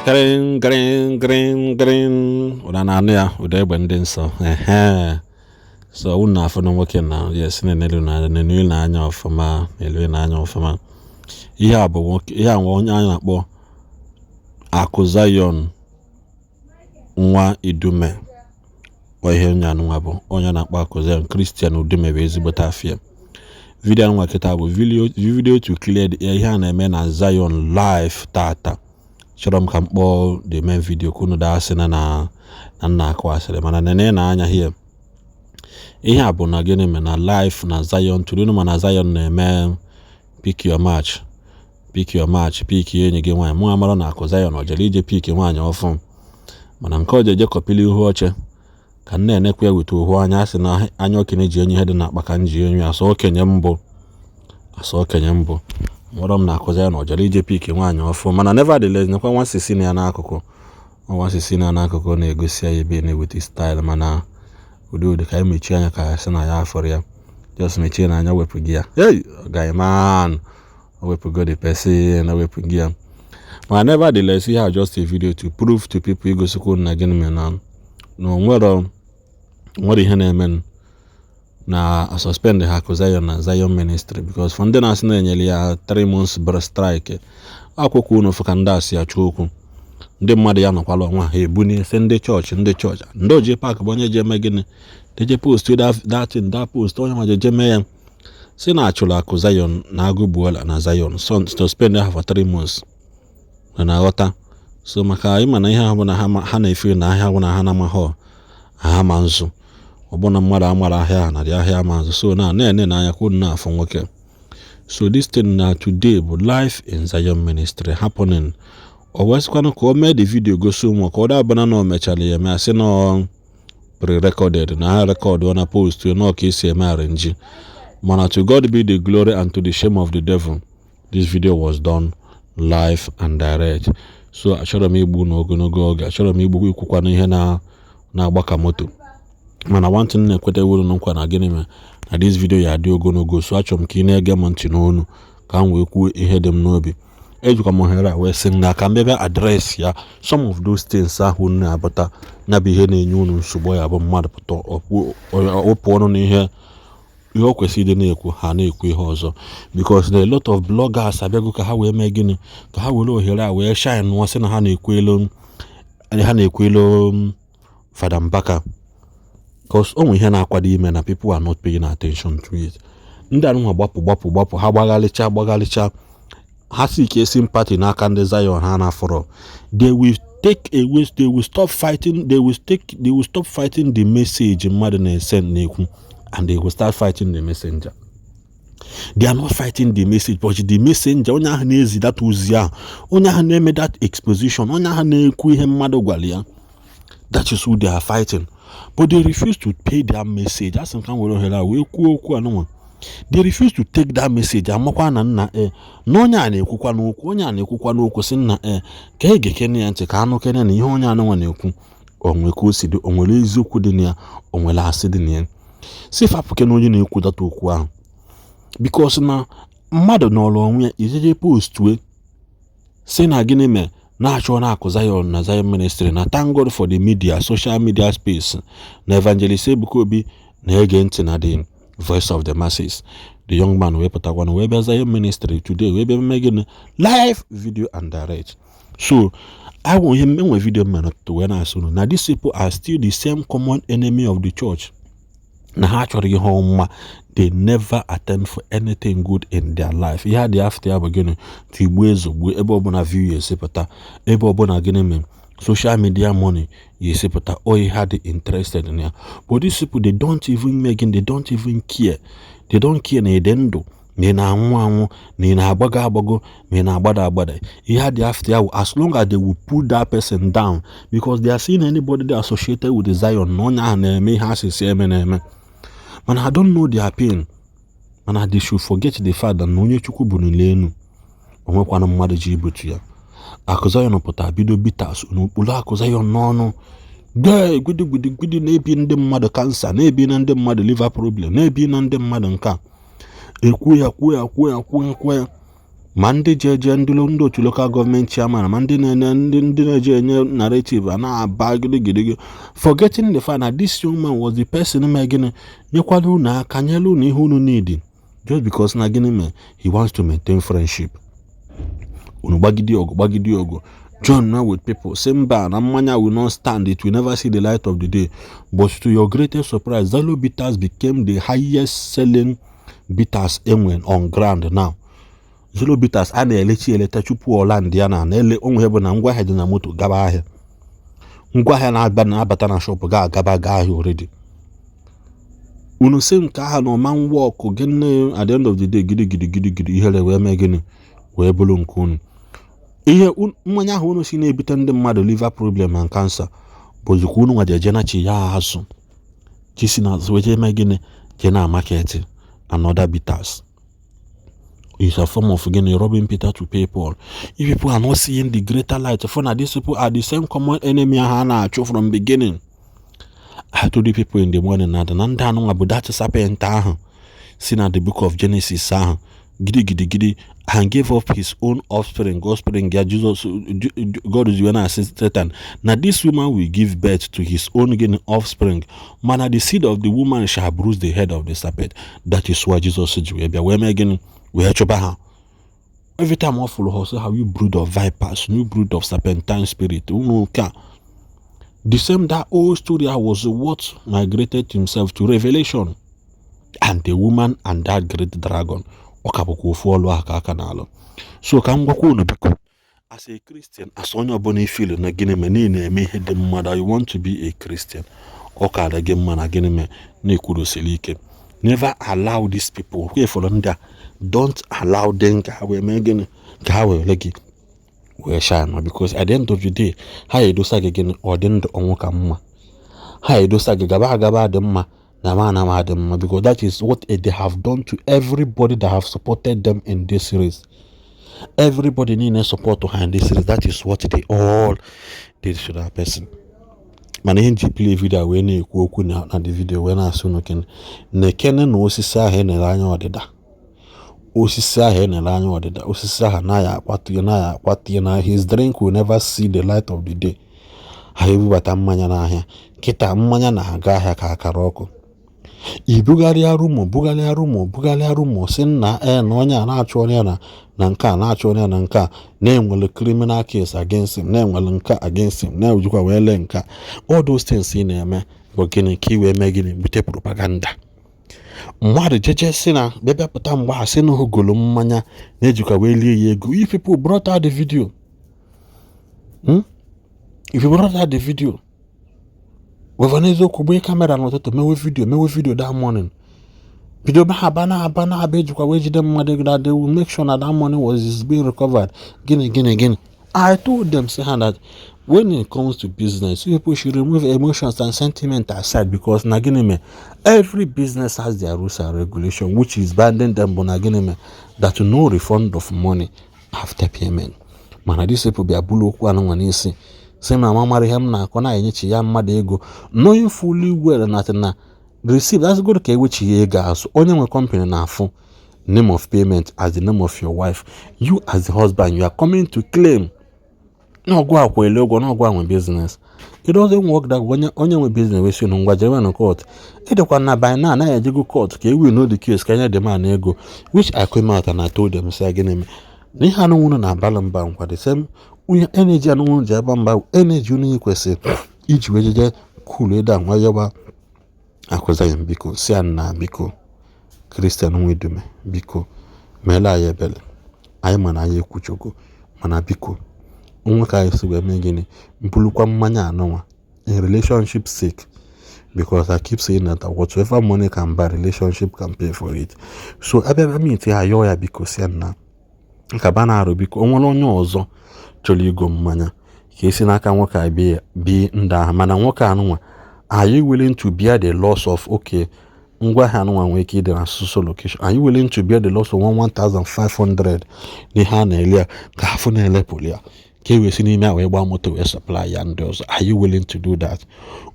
Green, green, green, green. Ụda na-anụ ya, ụda egbe ndị nsọ. Ehe, so unu na-afụ na nwoke na, yes, na-enelu na na-enelu n'anya ọfụma, na-elu n'anya ọfụma. Ihe a bụ nwoke, ihe a nwa onye anyị na-akpọ Akụ Zion nwa Idume. Ọ ihe onye anụnwa bụ onye na-akpọ Akụ Zion Christian Udume bụ ezigbote afịa. Video anụnwa kịta bụ video to clear the air, ihe a na-eme na Zion live tata. Chọrọ m ka m kpọọ the main video ka unu daa sị na nna akụ asịrị, mana nene na anya here. Ihe a bụ na gịnị mere na live na Zion tụrụ unu, ma na Zion na-eme pick your match, pick your match, pick enyi gị nwaanyị. Mụ amara na Akụ Zion ọ jere ije pick nwaanyị ọfụ, mana nke ọ jeje kọpili ihu oche ka m na-enekwa ya weta ohu anya. Asị na anya okenye ji enye ihe dị n'akpa ka m ji enyu asa okenye mbụ, asa okenye mbụ. Mụrọ m na Akụ Zion ọ jere ije pick nwaanyị ọfụ, mana nevertheless, nekwa nwa sisi na ya n'akụkụ, nwa sisi na ya n'akụkụ na-egosi ya ebe na-eweta style. Mana ụdị ụdị ka anyị mechie anya ka ya sị na ya afọrọ ya, just mechie n'anya, wepụ gị ya. Hey, guy man, o wepụgo the person, o wepụ gị ya. Mana nevertheless, ihe a just a video to prove to people, igosikwa unu na gịnị mere na onwero nwere ihe na-eme na suspend ha Akụ Zion na Zion Ministry, because for ndị na-asị na-enyere ya 3 months break strike akwụkwọ unu fụ ka ndị asị achọ okwu, ndị mmadụ ya nọkwala onwe ha ebunie sị ndị chọọchị, ndị chọọchị, ndị oji park bụ onye ji eme gịnị deje post that thing, that post onye nwa jeje mee ya, si na achụrụ Akụ Zion na agụgbuola na Zion, suspend ha for 3 months na na-aghọta. So maka ịma na ihe ahụ bụ na ha na-efe na ahịa bụ na ha na-amaghọ ha ma nzụ ọbụna mmadụ amara ahịa na dị ahịa ama nzụ. So na na-ene n'anya ka unu na-afụ nwoke. So this thing na today bụ live in Zion Ministry happening. O wee sịkwanụ ka o mee the video gosi ụmụ ka ọ dabana na o mechara ya eme, asị na ọ pre-recorded, na ha record na post na ka esi eme arrange. Mana to God be the glory and to the shame of the devil, this video was done live and direct. So achọrọ m igbu n'ogologo oge, achọrọ m igbu ikwukwana ihe na na-agba ka moto, mana one thing na-ekweta ewuru nkwa na gịnị mere na this video ya adị ogologo. So achọrọ m ka ị na-ege m ntị n'onu ka m wee kwuo ihe dị m n'obi. Ejikwa m ohere a wee sị na ka m bịa address ya some of those things ahụ na-apụta ya bụ ihe na-enye unu nsogbu. Ya bụ mmadụ pụta ọpụ ọnụ n'ihe ihe o kwesịrị ịdị na-ekwu, ha na-ekwu ihe ọzọ, because na a lot of bloggers abịago ka ha wee mee gịnị, ka ha were ohere a wee shine nụọ, sị na ha na-ekwu elu, ha na-ekwu elu Fada Mbaka, cause o nwe ihe na-akwado ime na people are not paying attention to it. Ndị anụnwa gbapụ gbapụ gbapụ, ha gbaghalịcha gbaghalịcha, ha si ike sympathy n'aka ndị Zion ha na-afọrọ, they will take away, they will stop fighting, they will stop fighting the message mmadụ na-ese na-ekwu, and they will start fighting the messenger. They are not fighting the message but the messenger, onye ahụ na-ezi that ozi ahụ, onye ahụ na-eme that exposition, onye ahụ na-ekwu ihe mmadụ gwara ya. That is who they are fighting, but they refuse to pay their message. Asị m ka m were ohere a wee kwuo okwu anụnwa. They refuse to take that message, amakwa na nna e na onye a na-ekwukwa n'okwu, onye a na-ekwukwa n'okwu, sị nna e ka e gekene ya ntị, ka anụ kene na ihe onye anụnwa na-ekwu, onwe ka o si dị, o nwere eziokwu dị na ya, o nwere asị dị na ya, si fapụke na onye na-ekwu data okwu ahụ, because na mmadụ nọrọ onwe ya ijeje postue si na gịnị mee na-achọ na Akụ Zion na Zion Ministry. Na thank God for the media, social media space, na Evangelist Ebuka Obi na-ege ntị na the voice of the masses. The young man wee pụtakwana wee bịa Zion Ministry today, wee bịa mee gịnị? Live video and direct. So awụ ihe enwe video mere ụtụtụ wee na-asị unu na these people are still the same common enemy of the church, na ha chọrọ ihe ọma. They never attempt for anything good in their life. Ihe a dị after ya bụ gịnị? Tigbuo ezogbuo, ebe ọbụla view ya esipụta, ebe ọbụla gịnị mere social media money ya esipụta, o ihe ha dị interested in ya. But these people, they don't even make, they don't even care. They don't care na ịdị ndụ, na ị na-anwụ anwụ, na ị na-agbago agbago, ma ị na-agbada agbada. Ihe ha dị after ya, as long as they will put that person down, because they are seeing anybody they associated with the Zion na onye ahụ na-eme ihe asịsị eme na-eme. Mana I don't know their pain. Mana they should forget the fact that na onye Chukwu bụ n'elu, onwekwana mmadụ ji ibutu ya. Akụ Zion pụtara bido bitters n'okpuru Akụ Zion n'ọnụ gee gwidigwidigwidi, na-ebi ndị mmadụ cancer, na-ebi na ndị mmadụ liver problem, na-ebi na ndị mmadụ nke a ekwu ya, kwuo ya, kwuo ya, kwuo ya, kwuo ya. Ma ndị ji eje, ndị otu local government chairman, ma ndị na-enye, ndị na-eje enye narrative a na-aba gidigidi, forgetting the fact that this young man was the person mee gịnị, nyekwala unu aka, nyela unu ihe unu need, just because na gịnị mee, he wants to maintain friendship. Unu gbagide ọgụ, gbagide ọgụ, join now with people say mba, na mmanya will not stand, it will never see the light of the day. But to your greatest surprise, Zalo Bitters became the highest selling bitters enwe on ground now. Zalo Bitters a na-elechi eleta tupu ọla ndị ya na na-ele onwe bụ na ngwaahịa dị na moto gaba ahịa, ngwaahịa na-aba na-abata na shop ga-agaba gaa ahịa already. Unu si nke ahụ na ọma work gịnị? At the end of the day, gidi gidi gidi gidi, ihere wee mee gịnị, wee bụrụ nke unu. Ihe mmanya ahụ unu si na-ebute ndị mmadụ liver problem and cancer bụzikwa unu nwa eje nachi ya azụ, jisi na azụ wee jee mee gịnị, jee na market another bitters. Is a form of gịnị, robbing Peter to pay Paul. If people are not seeing the greater light for na these people are the same common enemy ahụ a na-achụ from beginning. I told the people in the morning na na ndị anụnwa bụ that serpent ahụ si na the Book of Genesis ahụ gidi gidi gidi and gave up his own offspring, offspring ya Jesus. God ji wee na-asị Satan na this woman will give birth to his own gịnị, offspring, mana the seed of the woman shall bruise the head of the serpent. That is why Jesus ji wee bịa wee mee gịnị, wee chụba ha. Every time ọ fụrụ ha, sị ha, "You brood of vipers, you brood of serpentine spirit." Unu nke a, the same, that old story was what migrated himself to Revelation and the woman and that great dragon. Ọ ka bụkwa ofu ọlụ ahụ ka aka na-alụ. So ka m gwakwa unu, biko, as a Christian, as onye ọbụla ifeel na gịnị mee na ị na-eme ihe dị mma, that you want to be a Christian, ọ kaara gị mma na gịnị mee na-ekwurosiri ike. Never allow these people kwefọrọ ndị a. Don't allow them ka ha wee mee gịnị, ka ha were gị wee shine, because at the end of the day, ha edosa gị gịnị, ọ dị ndụ ọnwụ ka mma. Ha edosa gị gaba agaba dị mma na ma na ma dị mma, because that is what they have done to everybody that have supported them in this series. Everybody niile support ha in this series, that is what they all did to that person. Mana ihe nji play video wee na-ekwu okwu na the video wee na-asị unu kene na ekene na osisi ahụ enere anya ọdịda, osisi ahụ enere anya ọdịda, osisi ahụ anaghị akwatu ya, naghị akwatu ya, na his drink will never see the light of the day. Ha ebubata mmanya n'ahịa kịta, mmanya na-aga ahịa ka akara ọkụ. Ibugharịa rumour, bugharịa rumour, bugharịa rumour, si nna e na onye a na-achụ onye na nke a na-achụ onye na nke a na-enwere criminal case against him, na-enwere nke against him, na-ejikwa wee lee nke a. All those things ị na-eme bụ gịnị? Ka ị wee mee gịnị? Bute propaganda. Mmadụ jeje si na bịa bịapụta mgbe a sị na ogolo mmanya na-ejikwa wee lie ya ego. If people brought out the video, If you brought out the video weva n'eziokwu, gbee camera n'ụtụtụ, mewe video, mewe video that morning, bido na-aba, na-aba, na-aba, ejikwa wee jide mmadụ, that they will make sure na that money was is being recovered. Gịnị, gịnị, gịnị? I told them, say that when it comes to business, you people should remove emotions and sentiment aside, because na gịnị mee, every business has their rules and regulation which is binding them, bụ na gịnị mee, that no refund of money after payment. Mana these people bịa bulu okwu anụnwa n'isi, sị ma ma mara ihe m na-akọ, na-enyechi ya mmadụ ego, knowing fully well na receipt asịgoro ka ewechi ya ego azụ. Onye nwe company na-afụ name of payment as the name of your wife. You as the husband, you are coming to claim n'ọgụ akwele ụgwọ n'ọgụ anwe business. It doesn't work that way. Onye nwe business wee sị unu ngwa jewe na court, ịdịkwa na by now anaghị ejego court ka e win the case, ka nye the man ego, which I came out and I told them, say gịnị mee na ihe anụ unu na-abalụ mba nkwa, the same energy anụ unu ji aba mba, energy unu kwesịrị iji wee jeje cool down nwa yọba akụzaghị m, biko, si ya nna, biko, Christian Nwidume, biko meela anyị ebere. Anyị ma na anyị ekwuchogo, mana biko, onwe ka anyị si wee mee gịnị, mbulukwa mmanya anụnwa in relationship sake, because I keep saying that whatever money can buy, relationship can pay for it. So abịa bịa meet ya, yọọ ya, biko, si ya nna nkaba na-arụ, biko, o nwere onye ọzọ chọrọ igo mmanya ka esi n'aka nwoke a bi ndị ahụ. Mana nwoke anụnwa, are you willing to bear the loss of, okay, ngwaahịa anụnwa nwere ike ịdị na so location, are you willing to bear the loss of 1500 n'ihe a na-ele ya, ka afọ na-elepụrụ ya, ka Ka e wee si n'ime a wee gbaa moto wee supply ya ndị ọzọ. Are you willing to do that?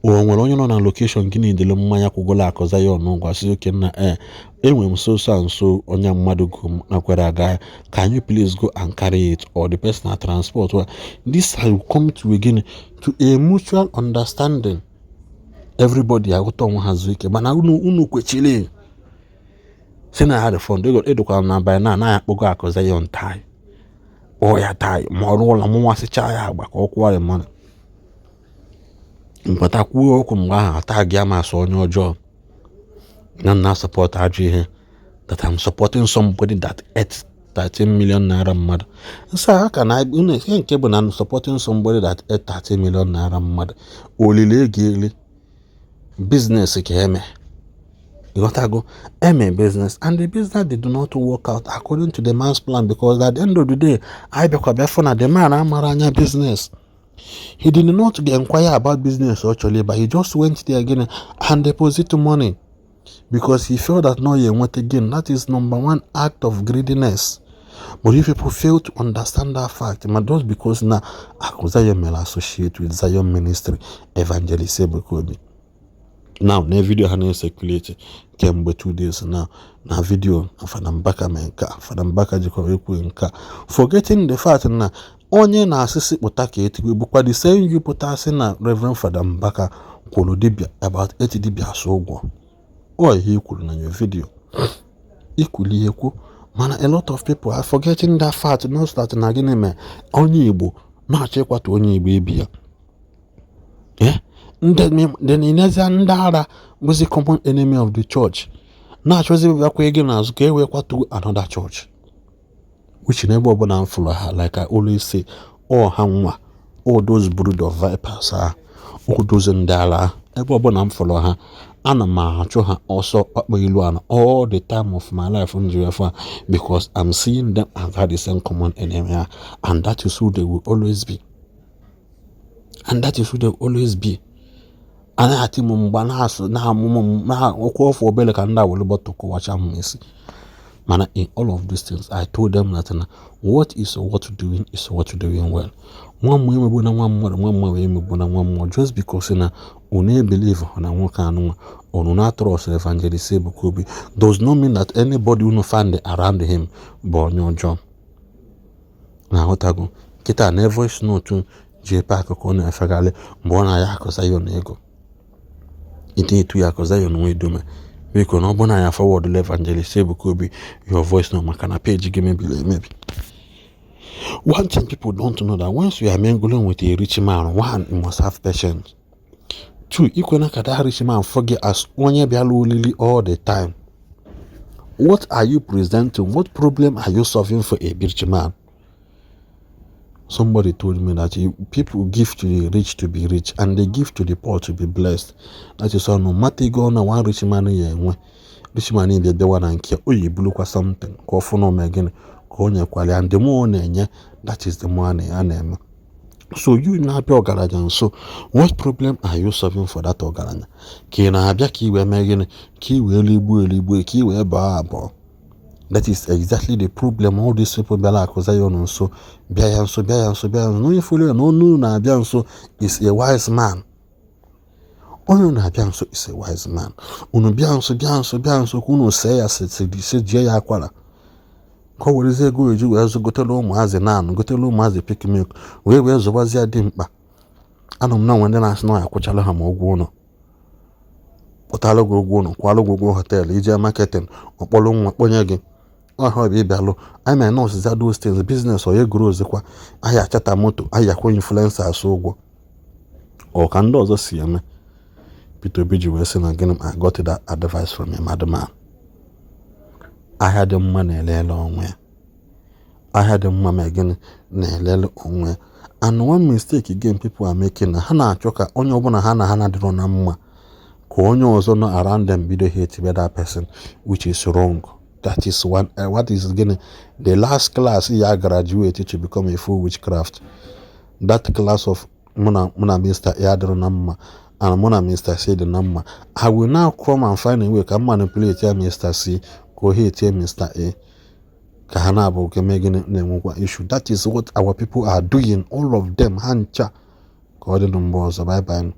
O nwere onye nọ na location gị niile mmanya kwụgolo Akụ Zion ụgwọ, sị oke nna ee, enwere m so so and so onye mmadụ go nakwere aga, can you please go and carry it, or the person na transport? Well, this will come to again to a mutual understanding, everybody aghọta onwe ha, zuo ike. Mana unu kwechiri si na ha refund ego edokwara na by now na ya akpọgo Akụ Zion tai kpọọ ya tai ma ọrụ ụlọ m nwasịcha ya agba ka ọ kwụọ ya mmadụ mpụta kwuo okwu. Mgbe ahụ ata gị amasị onye ọjọọ na na support ajọ ihe, that I'm supporting somebody that ate 13 million naira mmadụ. Nsọ a ka na unu ihe nke bụ na I'm supporting somebody that ate 13 million naira mmadụ. Olile ego eli business ka eme, ịghọtago? Eme business, and the business did not work out according to the man's plan, because at the end of the day, anyị bịakwa bịa fụ na the man amara anya business. He did not inquire about business actually, but he just went there again and deposit money because he felt that no, ya enweta gain. That is number one act of greediness. But if people fail to understand that fact, ma just because na Akụ Zion mere associate with Zion Ministry, Evangelist Ebuka Obi. Now na video ha na-ecirculate kemgbe 2 days now, na video na Fada Mbaka mee nke a, Fada Mbaka jikwara ekwu nke a, forgetting the fact na onye na-asịsị pụta ka etigwe bụkwa the same you pụta sị na Reverend Fada Mbaka kwụrụ dibịa about 8 dibịa asụ ụgwọ. Ọ ihe i kwuru na your video, ikwuli ihe kwu, mana a lot of people are forgetting that fact, not that na gịnị mee onye Igbo na-achọ ịkwatu onye Igbo ibi ya. Ndị n'ezie ndị ara bụzi common enemy of the church na-achọzi bịakwa ego n'azụ ka e wee kwatuo another church, which n'ebe ọbụla m fụrụ ha, like I always say, all ha nwa, all those brood of vipers ha, all those ndị ara, ebe ọbụla m fụrụ ha, ana m achụ ha ọsọ ọkpa ilu ana all the time of my life m jiri efu ha, because I'm seeing them as the same common enemy ha, and that is who they will always be, and that is who they will always be. Anaghị ati m mgba na-asụ na-amụmụ m na okwu ọfụ obere ka ndị a were bọtụ kụwacha m isi. Mana in all of these things, I told them that na what is worth doing is worth doing well. Nwa mmụọ emegbu na nwa mmadụ, nwa mmụọ emegbu na nwa mmụọ, just because na unu ebelieve na nwoke anụnwa, unu na trust Evangelist Ebuka Obi, does not mean that anybody unu find around him bụ onye ọjọọ. Na-aghọtago? Kịta na voice note ji epe akụkọ ọ na-efegharị mgbe ọ na-aya Akụ Zion ego ite etu ya Akụ Zion nwe edome, biko na ọ bụ na ya forward Evangelist Ebuka Obi your voice note, maka na page gị mebiri emebi. One thing people don't know, that once you are mingling with a rich man, one, you must have patience. Two, ikwena ka that rich man forget as onye bịara olili all the time. What are you presenting? What problem are you solving for a rich man? Somebody told me that people give to the rich to be rich and they give to the poor to be blessed. That is why no matter ego na one rich man ya enwe, rich man bịa bịawa na nke o yi bulukwa something ka ọ fụ na ome gịnị ka o nyekwara ya. And the more ọ na-enye, that is the more a na-eme. So you na-abịa ọgaranya nso, what problem are you solving for that ọgaranya? Ka ị na-abịa ka ị wee mee gịnị? Ka ị wee ligbuo eligbuo, ka ị wee baa abụọ. That is exactly the problem all these people bịara Akụ Zion nso, bịa ya nso, bịa ya nso, bịa ya nso. Onye fụrụ ya na onu na-abịa nso is a wise man. Onye na-abịa nso is a wise man. Unu bịa nso, bịa nso, bịa nso, ka unu see ya sejie ya akwara ka o werezie ego eji wee zụ gotere ụmụazị naanụ, gotere ụmụazị Peak milk, wee zụbazie dị mkpa. Anụ m na onwe ndị na-asị na ọ ya akwụchala ha ma ụgwọ ụlọ, kpụtara gị ụgwọ ụlọ, kwalụ gị ụgwọ hotel, ije marketing, ọkpọrọ nwa kponye gị ọha ọbịa ịbịalụ. Anyị mere nọọsụ those things, business onye goro ozikwa ahịa achata moto ahịa akwụ influencers ụgwọ, ọ ka ndị ọzọ si eme. Peter Obi ji wee sị na gịnị? I got that advice from a madman. Ahịa dị mma na-elele onwe ya. Ahịa dị mma ma gịnị na-elele onwe ya. And one mistake again people are making, na ha na-achọ ka onye ọbụla ha na ha na-adịrọ na mma, ka onye ọzọ nọ around them bido hate that person, which is wrong. That is one what is gịnị, the last class ya graduate to become a full witchcraft. That class of mụ na Mr. A adịrọ na mma and mụ na Mr. C dị na mma, I will now come and find a way ka m manipulate ya Mr. C ka o hate Mr. A. Ka ha na-abụ ka eme gịnị na-enwekwa issue. That is what our people are doing, all of them, ha ncha. Ka ọ dị mgbe ọzọ. Bye bye.